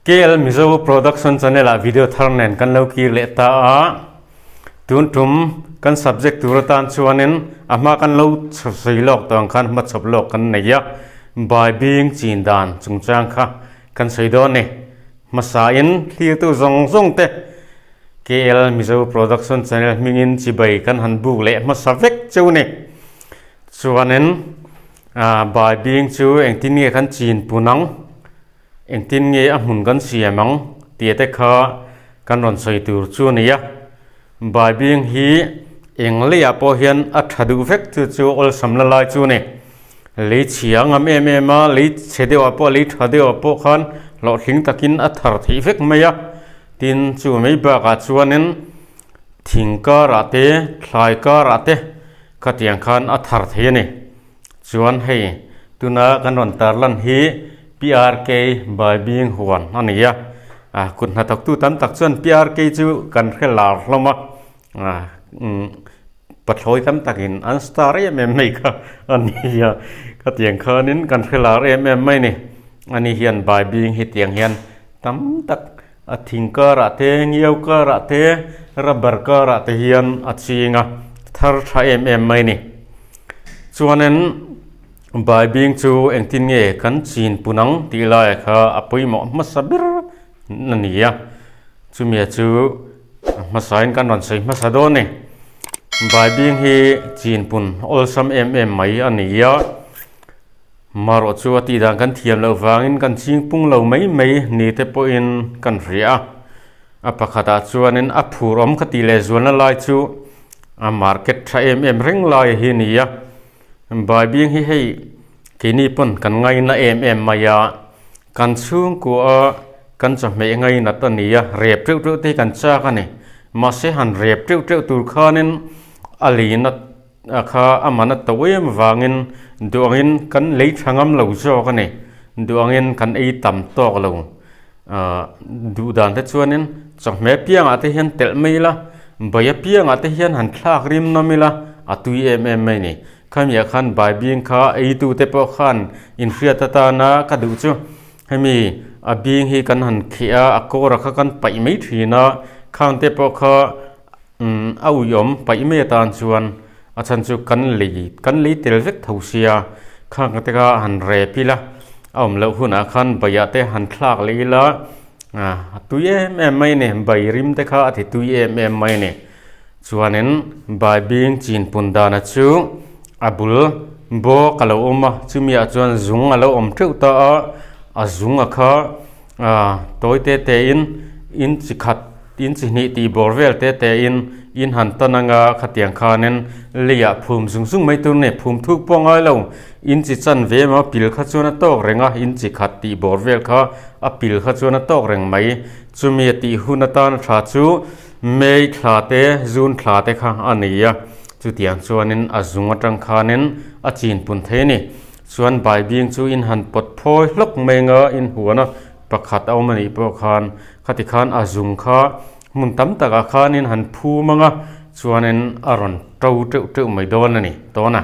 KL Mizo Production Channel ah video thar nen kan lo kir leh ta a, tun tum kan subject tur atan chuanin a hma kan lo sawi lawk tawh ang khan hmachhawp lawk kan nei a, Baibing chin dan chungchang kha kan sawi dawn a ni. Hmasain thlirtu zawng zawng te KL Mizo Production Channel hmingin chibai kan han buk leh hmasa vek cheu ni. Chuanin Baibing chu engtin nge kan chin pun ang, engtin nge a hmun kan siam ang tih te kha kan rawn sawi tur chu a ni a. Baibing hi eng leiah pawh hian a tha duh vek chu chu awlsam la lai chu a ni. Lei chhia a ngam em em a, lei chhe deuhah pawh lei tha deuhah pawh khan hlawhtling takin a thar theih vek mai a. Tin, chu mai bakah chuanin thing karah te, thlai karah te khatiang khan a thar thei a ni. Chuan hei tuna kan rawn tarlan hi PRK Baibing huan a ni a, kut hnathawktu tam tak chuan PRK chu kan hre lar hlawm a, pathlawi tam takin an star em em mai kha a ni a, khatiang khanin kan hre lar em em mai a ni. Ani hian Baibing hi tiang hian tam tak a thing karah te, ngiau karah te, rubber karah te hian a ching a, thar tha em em mai a ni. Chuanin Baibing chu engtin nge kan chin pun ang tih laiah kha a pawimawh hmasa ber a ni a, chumia chu hmasain kan rawn sawi hmasa dawn a ni. Baibing hi chin pun awlsam em em mai a ni a. Marawh chu a tih dan kan thiam loh vangin kan ching pung lo mai mai ni te pawhin kan hria a. A pakhatah chuanin a phur awm ka tih leh zualna lai chu a market tha em em reng lai hi a ni a. Baibing hi hei keini pawn kan ngaina em em mai a, kan chhungkua a kan chawhmeh ngainat a ni a, rep teuh teuh te hi kan chak a ni. Mahse han rep teuh teuh tur khanin a lina A kha a man a to em vangin duangin kan lei tha ngam lo zawk a ni. Duangin kan ei tam tawk lo. Ahh duh dan te chuanin chawhmeh piangah te hian telh mai ila, bai apiangah te hian han thlak rim nawm ila a tui em em mai a ni. Khamiah khan baibing kha eitu te pawh khan inhriat atana ka duh chu hemi a bing hi kan han kheh a, a kawra kha kan paih mai thin a, khang te pawh kha Umm a uiawm paih mai atan chuan a chhan chu kan lei kan lei tel vek tho sia khang te kha han rep ila a awm loh hunah khan baiah te han thlak leh ila ah a tui em em mai a ni bai rim te kha a ti tui em em mai a ni chuanin baibing chin pun dana chu a bul bawk a lo awm a chumi ah chuan zung a lo awm teuh ta a a zung a kha ah tawi te te in in chi khat in chi hnih tih bawr vel te te in in han tan anga khatiang khanin leiah phum zung zung mai tur a ni phum thuk pawh a ngai lo in chi chan ve emaw pil kha chuan a tawk reng a in chi khat tih bawr vel kha a pil kha chuan a tawk reng mai chumi a tih hun atan tha chu May thla te June thla te kha a ni a chutiang chuanin a zung atang khanin a chin pun thei a ni. Chuan baibing chu in han pawt phawi hlawk mai anga in huan a, pakhat a awm a nih pawh khan khati khan a zung kha hmun tam takah khanin han phum ang a, chuanin a rawn to teuh teuh mai dawn a ni tawn a.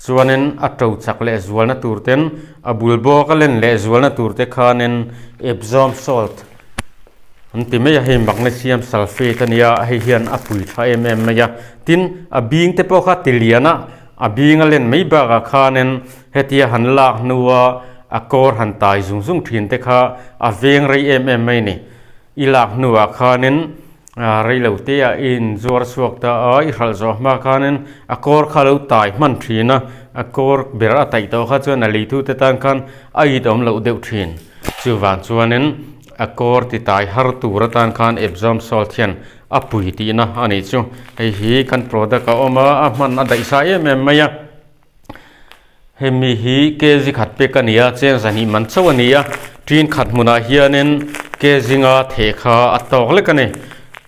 Chuanin a to chak leh zualna tur ten a bul bawk a len leh zualna tur te khanin Epsom salt an ti mai a, hei magnesium sulfate a nia, hei hian a pui tha em em mai a. Tin, a bing te pawh kha ti lian a. A bing a len mai bakah khanin hetia han lak hnua a kawr han tai zung zung thin te kha a veng rei em em mai a ni. I lak hnuah khanin rei lo te ah i inzuar chhuak ta a, i hralh zawh hma khanin a kawr kha a lo tai hman thin a, a kawr ber a taih tawh kha chuan a leitu te tan khan a it awm loh deuh thin. Chuvang chuanin a kawr ti tai har tur atan khan Epsom salt hian A pui tihna a nih chu. Hei hi kan product a awm a, a hman a daih sa em em mai a. Hemi hi kg khat pek a ni a, cheng zahnih man chauh a ni a. Tin khat hmunah hianin kg nga theh kha a tawk lek a ni.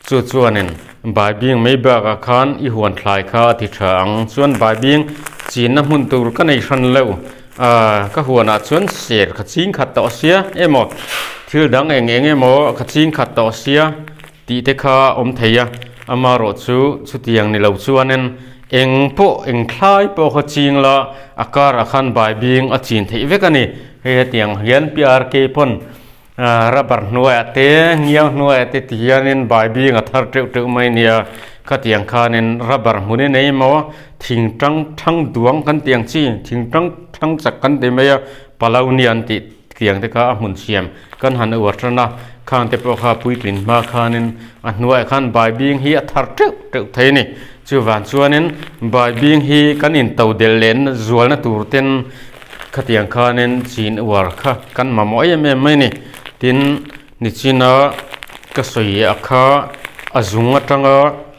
Chu chuanin baibing mai bakah khan i huan thlai kha a ti tha ang. Chuan baibing chinna hmun tur ka nei hran lo. Aaa ka huanah chuan ser ka ching khat tawh sia emaw thil dang eng eng emaw ka ching khat tawh sia. Tih te kha awm thei a, amarawh chu chutiang ni lo chuanin eng pawh eng thlai pawh kha ching la a karah khan baibing a chin theih vek a ni. Hei hetiang hian PRK pawn Rubber hnuaiah te ngiang hnuaiah te ti hianin bai bing a thar teuh teuh mai nia khatiang khanin rubber hmun in ei emaw thing tang thang duang kan tih ang chi thing tang thang chak kan ti mai a palaunia an tih tiang te kha a hmun siam kan han uar tan a khang te pawh kha puitlin hma khanin a hnuaiah khan bai bing hi a thar teuh teuh thei a ni chuvang chuanin bai bing hi kan into delh leh zualna tur ten. Khatiang khanin chin uar kha kan mamawh em em mai a ni. Tin, nichina ka sawi ah kha a zung atanga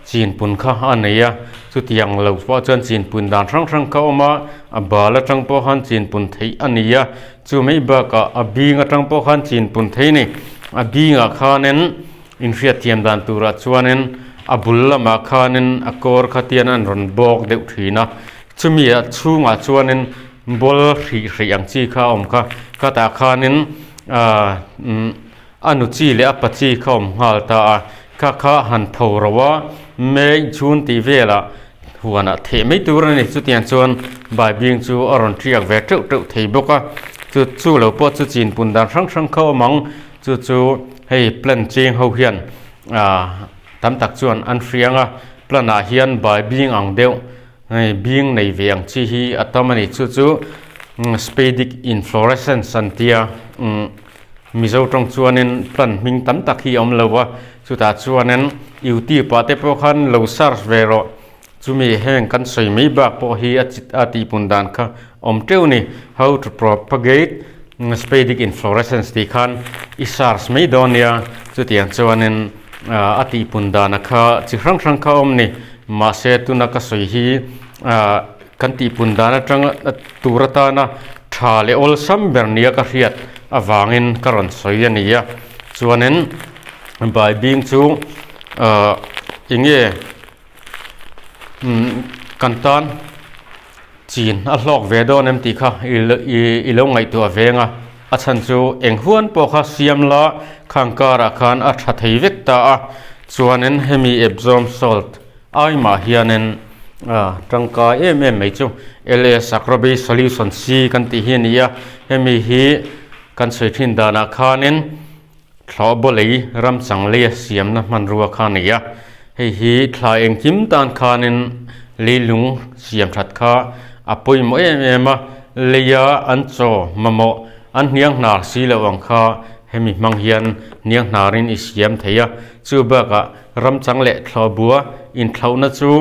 chinpun kha a nei a, chutiang lo pawh chuan chinpun dan hrang hrang kha a awm a, a bal atang pawh khan chinpun theih a ni a, chu mai bakah a bing atang pawh khan chinpun theih a ni. A bingah khanin inhriatthiam dan turah chuanin a bul lamah khanin a kawr kha tian an rawn bawk deuh thin a. Chumi ah chhungah chuanin ball hrih hrih ang chi kha a awm kha khatah khanin ahh umm a nu chi leh a pa chi kha a awm nghal ta a kha kha han tho ro a mei chhun tih velah huanah theh mai tur a ni chutiang chuan baibing chu a rawn tiak ve teuh teuh thei bawk a chu chu lo pawh chu chinpun dan hrang hrang kha a awm ang chu chu hei plant cheng ho hian ahh tam tak chuan an hriang a plant ah hian baibing ang deuh. Hei bing nei ve ang chi hi a tam a ni chu chu spadic inflorescence an tia umm mizo tawng chuanin plant hming tam tak hi a awm lo a chutah chuanin youtube ah te pawh khan lo search ve rawh chumi heng kan sawi mai bak pawh hi a chi a tihpun dan kha awm teuh a ni how to propagate spadic inflorescence tih khan i search mai dawn nia chutiang chuanin a tihpun dana kha chi hrang hrang kha a awm a ni. Mahse tuna ka sawi hi ah kan tihpun dan atanga tur atana tha leh awlsam ber nia ka hriat avangin ka rawn sawi a ni a. Chuanin baibing chu ah eng nge umm kan tan chin a hlawk ve dawn em tih kha i lo ngaihtuah veng a, a chhan chu eng huan pawh kha siam la khang karah khan a tha thei vek ta a, chuanin hemi Epsom salt ai mah hianin ah tangkai em em mai chu LS Agrobay Solution C kan tih hi a ni a, hemi hi kan sawi thin danah khanin Thlawh bawlei ram chang leia siamna hmanrua kha a ni a, hei hi thla engkim tan khanin leilung siam that kha a pawimawh em em a, leia an chaw mamawh an hniang hnar si loh ang kha hemi hmang hian hniang hnarin i siam thei a, chu bakah ram chang leh thlawh bua inthlauhna chu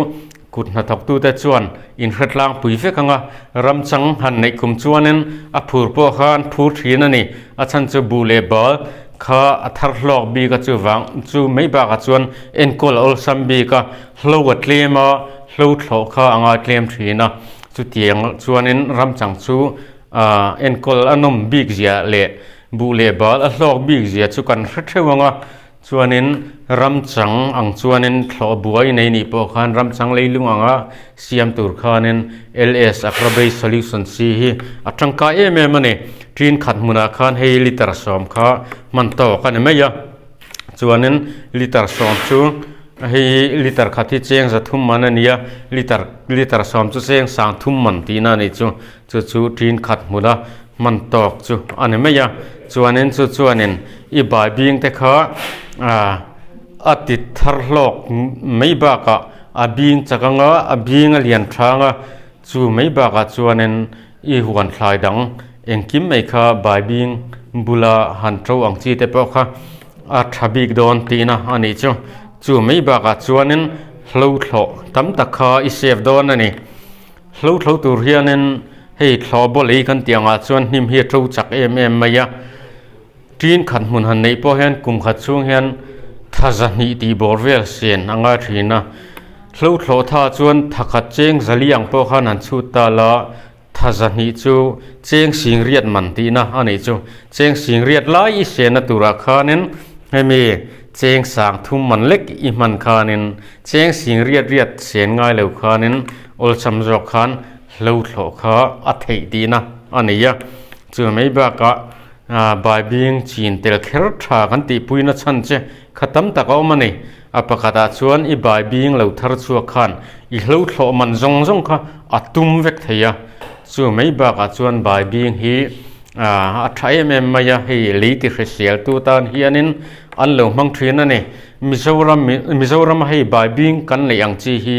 Kut hnathawktute chuan inhretlangpui pui vek anga ramchang han neih kum chuanin a phur pawh kha an phur thin a ni. A chhan chu buh leh bal kha a thar hlawk bik a chuvang chu mai bakah chuan enkawl a awlsam bik a, hlo a tlem a, hlo thlawh kha a ngai tlem thin a. Chutiang chuanin ramchang chu enkawl a nawm bik zia leh buh leh bal a hlawk bik zia chu kan hre theuh ang a. Chuanin ramchang ang chuanin thlawh buai nei nih pawh khan ramchang leilung anga siam tur khanin LS Agrobase Solution C hi a tangkai em em a ni. Tin khat hmunah khan hei liter sawm kha hman tawk a ni mai a. Chuanin liter sawm chu hei liter khat hi cheng za thum man a ni a, liter liter sawm chu cheng sang thum man tihna a nih chu. Chu chu tin khat hmuna hman tawk chu a ni mai a, chuanin chu chuanin i bai bing te kha ah a ti thar hlawk mai bakah a bing chak anga a bing a lian thang a, chu mai bakah chuanin i huan thlai dang engkim mai kha bai bing bula han to ang chi te pawh kha a tha bik dawn tihna a nih chu. Chu mai bakah chuanin hlo thlawh tam tak kha i save dawn a ni. Hlo thlo tur hianin hei thlawh bawl ei kan tih angah chuan hnim hi a to chak em em mai a, tin khat hmun han neih pawh hian kum khat chhung hian tha zahnih tih bawr vel sen a ngai thin a, hlo thlawh tha chuan tha khat cheng zali ang pawh khan han chhut ta la, tha zahnih chu cheng sing riat man tihna a nih chu, cheng sing riat lai i senna turah khanin hemi cheng sang thum man lek i hman khanin Cheng sing riat riat sen ngai lo khanin awlsam zawk khan hlo thlawh kha a theih tihna a ni a. Chu mai bakah Baibing chin tel kher tha kan tihpuina chhan che kha tam tak a awm a ni. A pakhatah chuan i Baibing lo thar chhuak khan i hlo thlawh man zawng zawng kha a tum vek thei a. Chu mai bakah chuan Baibing hi. A tha em em mai a, hei lei ti hrisel tu tan hianin an lo hmang thin a ni. Mizoram Mizoram a hei baibing kan neih ang chi hi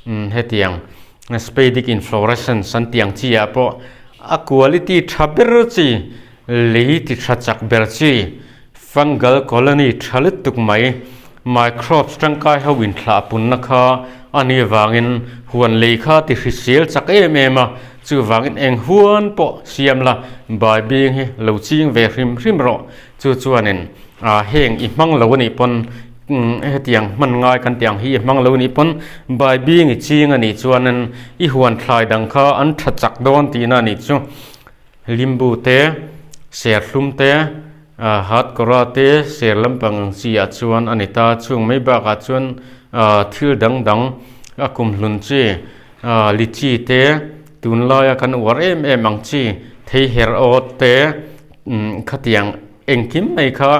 hetiang spadix inflorescence an tih ang chi ah pawh a quality tha ber chi lei ti tha chak ber chi Fungal colony tha lutuk mai, microbes tangkai ho inthlah punna kha a nih avangin huan lei kha ti hrisel chak em em a, chuvangin eng huan pawh siam la, baibing hi lo ching ve hrim hrim rawh. Chu chuanin heng i hmang lo anih pawn hetiang hman ngai kan tih ang hi i hmang lo anih pawn baibing i ching anih chuanin i huan thlai dang kha an tha chak dawn tihna anih chu. Limbu te, serthlum te, hatkawra te ser lampang ang chi ah chuan a ni ta. Chung mai bakah chuan thil dang dang a kumhlun chi lichi te tunlaia kan uar em em ang chi thei her awt te khatiang engkim mai kha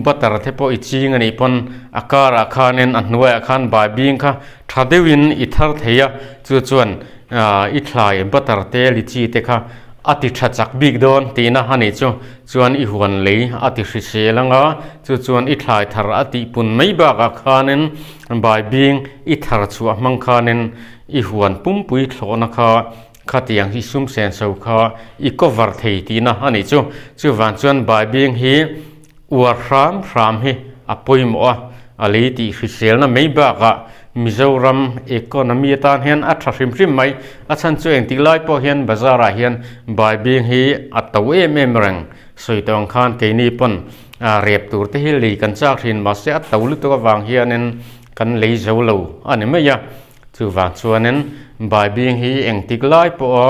butter te pawh i ching a nih pawn a karah khanin a hnuaiah khan baibing kha tha deuhin i thar thei a chu chuan i thlai butter te lichi te kha a ti tha chak bik dawn tihna a nih chu chuan i huan lei a ti hrisel anga chu chuan i thlai thar a tih pun mai bakah khanin baibing i thar chhuah hmang khanin i huan pumpui thlawhna kha Khatiang hi sum senso kha i cover thei tihna a nih chu. Chuvang chuan baibing hi uar hram hram hi a pawimawh a, a lei tih hriselna mai bakah Mizoram economy atan hian a tha hrim hrim mai. A chhan chu engtik lai pawh hian bazar ah hian baibing hi a to em em reng. Sawi tawh ang khan keini pawn rep tur te hi lei kan chak thin mahse a to lutuk avang hianin kan lei zo lo a ni mai a. Chuvang chuanin baibing hi engtik lai pawha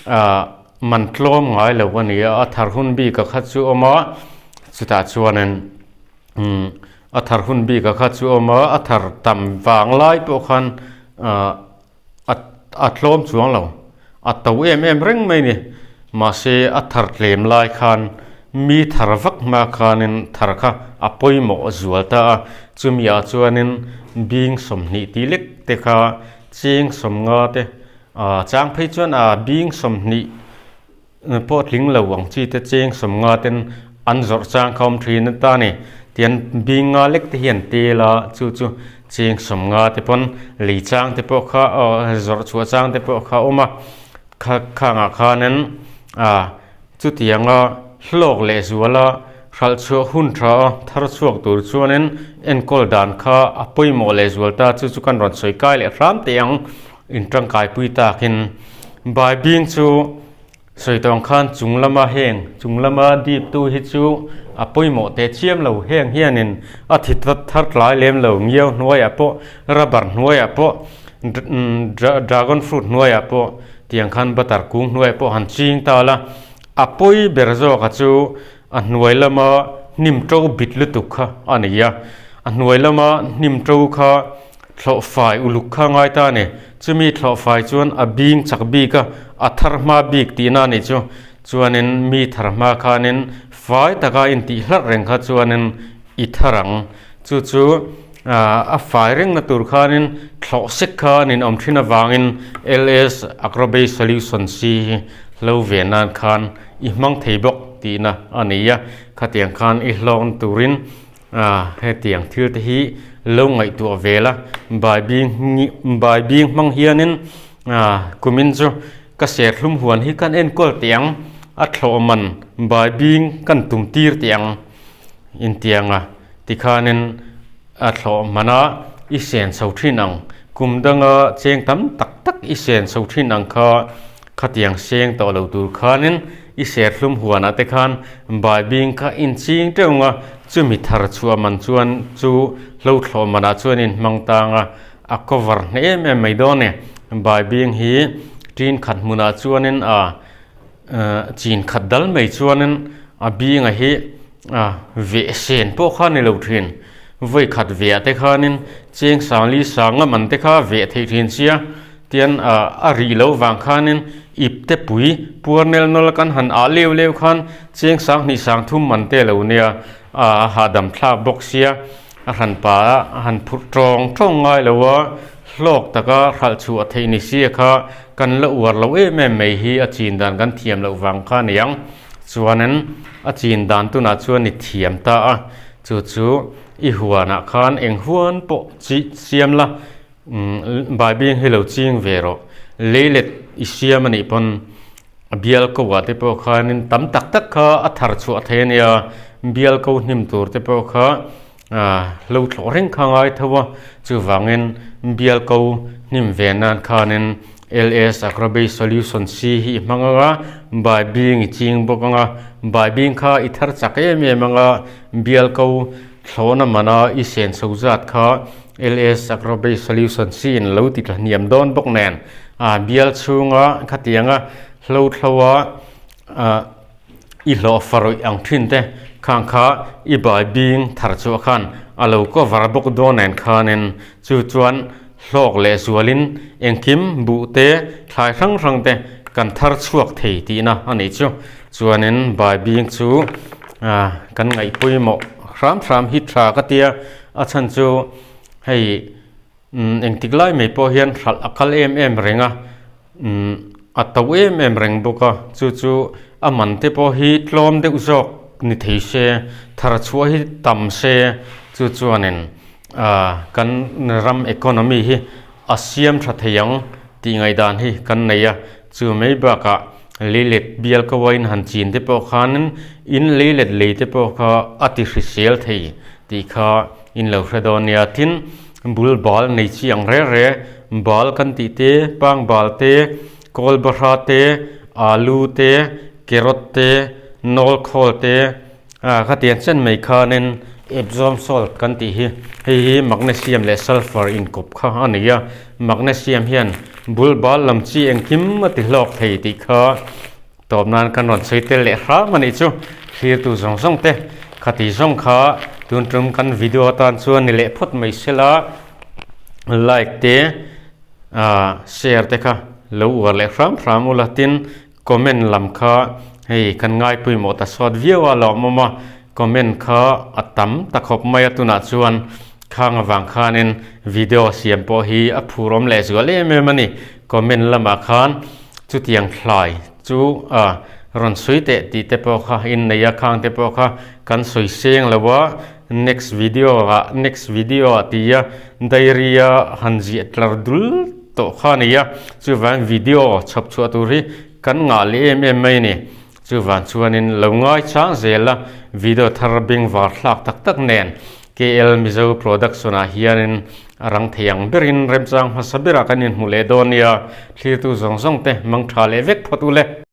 ah man tlawm ngai lo a ni a, a thar hun bik a kha chu awm a, chutah chuanin umm a thar hun bik a kha chu awm a, a thar tam vang lai pawh khan ah a a tlawm chuang lo, a to em em reng mai a ni. Mahse a thar tlem lai khan mi thar vak hma khanin thar kha a pawimawh zual ta a, chumi ah chuanin bing 20 tih lek te kha cheng 50 te ah chang phei chuan ah bing 20 pawh tling lo ang chi te cheng 50 ten an zawrh chang kha awm thin a ta ni tian bing nga lek te hian tel a chu chu cheng 50 te pawn lei chang te pawh kha aw zawrh chhuah chang te pawh kha a awm a. Kha khangah khanin ah chutianga hlawk leh zuala hralh chhuah hun tha a thar chhuak tur chuanin enkawl dan kha a pawimawh leh zual ta chu chu kan rawn sawi kai leh hram teh ang in tangkai pui takin baibing chu sawi tawng khan chung lama heng chung lama dip tu hi chu a pawimawh teh chiam lo heng hianin a thi thar tlai lem lo ngiau hnuaiah pawh rubber hnuaiah pawh Dragon fruit hnuaiah pawh tiang khan butter kung hnuaiah pawh han ching ta la, a pawi ber zawk a chu a hnuai lama hnim to bit lutuk kha a ni a, a hnuai lama hnim to kha thlawh fai uluk kha ngai ta a ni, chumi thlawh fai chuan a bing chak bik a, a thar hma bik tihna a nih chu, chuanin mi thar hma khanin fai taka intih hlarh reng kha chuanin i thar ang, chu chu. A fai rengna tur khanin thlawh sek kha an inawm thin avangin LS Agrobase Solution si hi hlo ve nan khan i hmang thei bawk tihna a ni a. Khatiang khan i hlawkna turin hetiang thil te hi lo ngaihtuah ve la. Baibing hmang hianin kumin chu ka serthlum huan hi kan enkawl teh ang, a thlawh man baibing kan tum tir teh ang. Intianga tikhanin a thlawh hman a, i sen chho thin ang. Kum danga cheng tam tak tak i sen chho thin ang kha khatiang seng tawh lo tur khanin i serthlum huanah te khan baibing kha inching teuh a, chumi thar chhuah man chuan chu hlo thlawh manah chuan inhmang tang a, a cover hneh em em mai dawn e. Baibing hi tin khat hmunah chuanin a. Chin khat dal mai chuanin a binga hi veh sen pawh kha a ni lo thin. Vawi khat vehah te khanin cheng sangli sanga man te kha veh theih thin sia tian a rih loh vang khanin ip te pui puar nel nawl kan han ah leu leu khan cheng sanghnih sang thum man te lo nia a hahdam thlak bawk sia a hran pa a han phurh tawng tawng ngai lo a. Hlawk taka hralh chhuah theih ni sia kha kan la uar lo em em mai hi a chin dan kan thiam loh vang kha a ni ang. Chuanin a chin dan tunah chuan i thiam ta a, chu chu i huanah khan eng huan pawh chi siam la, umm baibing hi lo ching ve rawh. Leilet i siam a nih pawn a bial ko ah te pawh khanin tam tak tak kha a thar chhuah thei a nia, bial ko hnim tur te pawh kha ah lo thlawh reng kha ngai tho a, chuvangin bial ko hnim ve nan khanin LS Agrobase Solution C hi i hmang ang a, baibing i ching bawk ang a, baibing kha i thar chak em em ang a, bial ko thlawhna mana i sen chho zat kha LS Agrobase Solution C in lo ti tla hniam dawn bawk nen ah bial chhunga khatianga hlo thlo a ah I hlawh farawih ang thin te khang kha i bai bing thar chhuah khan a lo cover bawk dawn nen khanin chu chuan hlawk leh zualin engkim buh te thlai hrang hrang te kan thar chhuak thei tihna a nih chu. Chuanin bai bing chu kan ngaih pawimawh hram hram hi tha ka tia a chhan chu hei Engtik lai mai pawh hian hralh a kal em em reng a, a to em em reng bawk a, chu chu a man te pawh hi tlawm deuh zawk ni thei se, thar chhuah hi tam se, chu chuanin ah kan ram economy hi a siam tha thei ang tih ngaihdan hi kan nei a, chu mai bakah leilet bial ko a in han chin te pawh khanin in leilet lei te pawh kha a ti hrisel thei tih kha in lo hre dawn nia. Tin, bul bal nei chi ang re re, bal kan tih te, pang bal te, kawl bahra te, alu te, carrot te, nawl khawl te, ah khatiang chen mai khanin epsom salt kan tih hi, hei hi magnesium leh sulphur inkawp kha a ni a, magnesium hian bul bal lam chi engkim a ti hlawk thei tih kha. Tawp nan kan rawn sawi tel leh hram a nih chu, thlirtu zawng zawng te khati zawng kha tun tum kan video atan chuan ni leh phawt mai sela, like te ah share te kha lo uar leh hram hram ula tin comment lam kha hei kan ngai pawimawh ta sawt viau a lawmawm a, comment kha a tam ta khawp mai a tunah chuan khang avang khanin video siam pawh hi a phurawm leh zual em em a ni, comment lamah khan. Chutiang thlai chu a rawn sawi teh tih te pawh kha in nei a, khang te pawh kha kan sawi seng lo a, next video ah next video ah ti a diary a han ziah tlar dul tawh kha a ni a, chuvang video chhawp chhuah tur hi kan ngah leh em em mai a ni. Chuvang chuanin lo ngai chang zel a, video thar bengvar thlak tak tak nen KL Mizo Production ah hianin a rang thei ang berin remchang hmasa berah kan inhmu leh dawn nia, thlirtu zawng zawng te mang tha leh vek phawt u le.